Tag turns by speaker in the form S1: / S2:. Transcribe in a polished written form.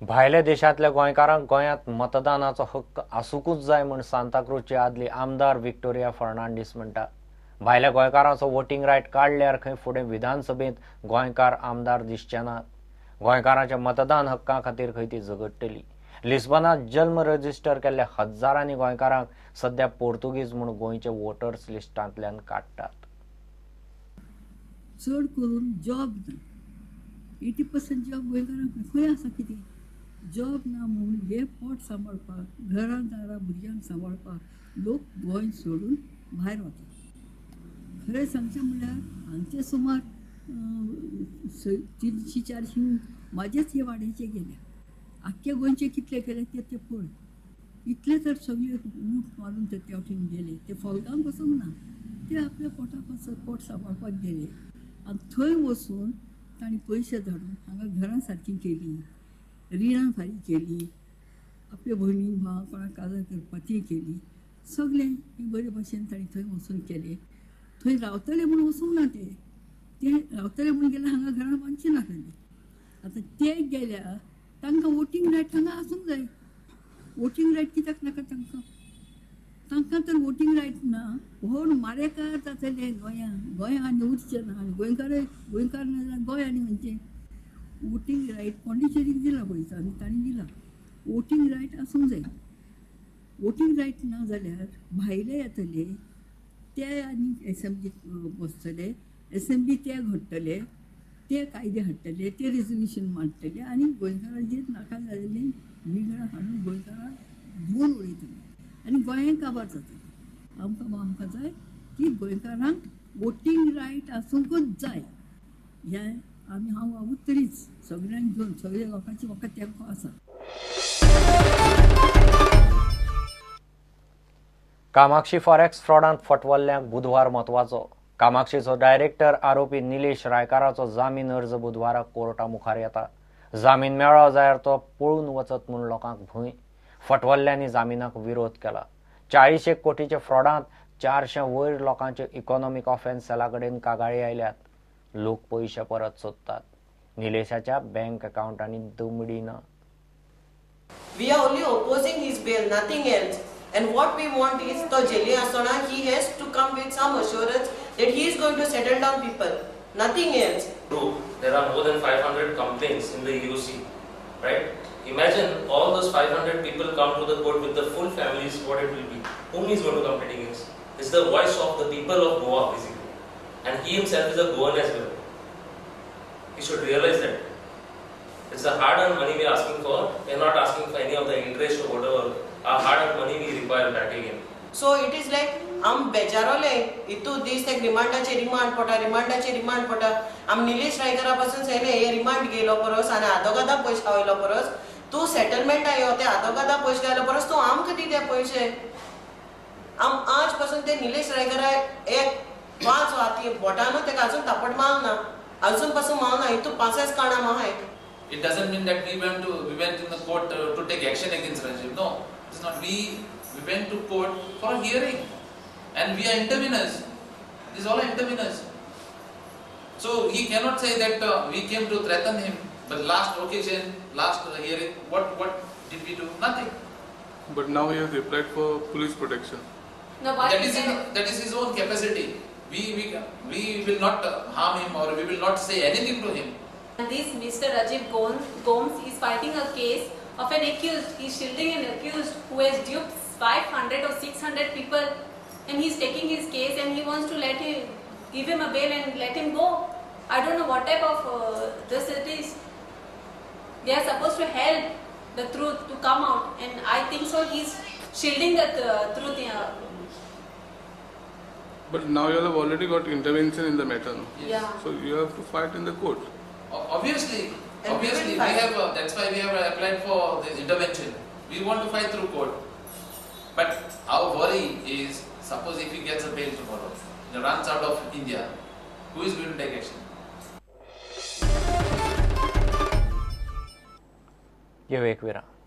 S1: भायल्या देशांतल्या गोंयकारांक गोंयांत मतदानाचो हक्क आसूंकूच जाय म्हूण सांताक्रूजची आदली आमदार विक्टोरिया फर्नांडीस म्हणटा. भायल्या गोंयकारांचो वोटींग रायट काडल्यार खंय फुडें विधानसभेंत गोंयकार आमदार दिसचे नात. गोंयकारांच्या मतदान हक्का खातीर खंय ती झगडटली. लिस्बनांत जल्म रजिस्टर केल्ल्या हजारांनी गोंयकारांक सध्या पोर्तुगीज म्हूण गोंयचे वोटर्स लिस्टांतल्यान काडटात.
S2: चड करून जॉब ना, 80% जॉब गोंयकारांक खंय आसा. कितें जॉब ना म्हणून हे पोट सांबाळपाक, घरां दारां भुरग्यांक सांबाळपाक लोक गोंय सोडून भायर वतात. खरें सांगचें म्हणल्यार हांगचे सुमार 300-400 म्हाजेच हे वाड्याचे गेले. आख्खे गोंयचे कितले गेले ते पळय. इतले तर सगळे लूट मारून ते त्या वटेन गेले. ते फोल्गांक वचूंक ना, ते आपल्या पोटा पासत पोट सांबाळपाक गेले. आनी थंय वचून तांणी पयशे धाडून हांगा घरां सारकीं केलीं, रिणां फारीक केलीं, आपल्या भयणी भाव कोणाक काजार करपाक ती केली. सगळें बरे भाशेन तांणी थंय वचून केलें. थंय रावतले म्हूण वचूंक ना, ते रावतले म्हूण गेले, हांगा घरां बांदचे नासले. आतां ते गेल्यार तांकां वोटींग रायट हांगा आसूंक जाय. वोटींग रायट कित्याक नाका तांकां? तांकां तर वोटींग रायट ना. व्हड मारेकार जातले गोंया, गोंया आनी उरचें ना. आनी गोंयकार गोंयकार ना जाल्यार गोंय आनी खंयचें. वोटींग रायट पॉंडिचेरीक दिला पळय आनी तांणी दिला. वोटींग रायट आसूंक जाय. वोटींग रायट ना जाल्यार भायले येतले ते आनी एसेंब्लीक बसतले, एसेंब्ली ते घडटले, ते कायदे हाडटले, ते रेजोल्युशन मांडटले आनी गोंयकारांचेर नाका जाल्लें विगडां हाडून गोंयकारांक धुवन उडयतले आनी गोंयांक काबार जातलें. आमकां आमकां जाय की गोंयकारांक वोटींग रायट आसूंकूच जाय. हें आमी हांव वावुरतलीच सगळ्यांक घेवन, सगळ्या लोकांची म्हाका तेंको आसा.
S1: कामाक्षी फॉरेक्स फ्रॉडांत फटवल्ल्यांक बुधवार म्हत्वाचो. कामाक्षीचो डायरेक्टर आरोपी निलेश रायकाराचो जामीन अर्ज बुधवारा कोर्टा मुखार येता. जामीन मेळ्ळो जाल्यार तो पळून वचत म्हूण लोकांक भंय. फटवल्ल्यांनी जामिनाक विरोध केला. 40 कोटीच्या फ्रॉडांत 400 वयर लोकांच्यो इकॉनॉमीक ऑफेन्स सेला कडेन कागाळी आयल्यात. लोक पयशे परत सोदतात. निलेशाच्या बँक अकाउंटांनी दमडी ना.
S3: We are only opposing his bail, nothing else. And what we want is तो जेली आसतना he has to come with some assurance that he is going to settle down people, nothing else.
S4: True, there are more than 500 complaints in the EOC, right? Imagine all those 500 people come to the court with the full families, what it will be. Whom he is going to complain against? It's the voice of the people of Goa, basically. And he himself is a Goan as well. He should realize that. It's the hard-earned money we are asking for. We are not asking for any of the interest or whatever. Our hard-earned money we require back again.
S3: So it is like आम बेजारोले इतू दीस एक रिमांडाचे remand पडटा, रिमांडाचे remand पडटा. आम निलेश रायकरा पासून सांगलें हे remand गेलो परस आनी आदोगादा पयशे खावयलो परस तूं सेटलमेंटा यो, ते आदोगादा पयशे घायलो परस तूं आमकां दी ते पयशे. आम आज पासून ते निलेश रायकरा एक 5 वाती बोटानू तेका अजून थापट मारना, अजून पासून मारना. इतू 5 काणां माहाय.
S5: It doesn't mean that we went in the court to take action against Rajiv. No, it's not. We went to court for a hearing, and we are interveners. These all are interveners. So he cannot say that we came to threaten him. But last occasion, last hearing, what did we do? Nothing.
S6: But now he has applied for police protection.
S7: No, why
S5: that is his own capacity. We will not harm him or we will not say anything to him.
S7: This Mr. Rajiv Gomes is fighting a case of an accused. He is shielding an accused who has duped 500 or 600 people, and he is taking his case and he wants to let him, give him a bail and let him go. I don't know what type of this it is. They are supposed to help the truth to come out, and I think so he is shielding the truth.
S6: But now you have already got intervention in the matter. No?
S7: Yes. Yeah.
S6: So you have to fight in the court.
S5: Obviously, obviously we have. That's why we have applied for this intervention. We want to fight through court. But our worry is, suppose if he gets a bail tomorrow, he runs out of India, who is going to take action?
S1: ये एक विराम.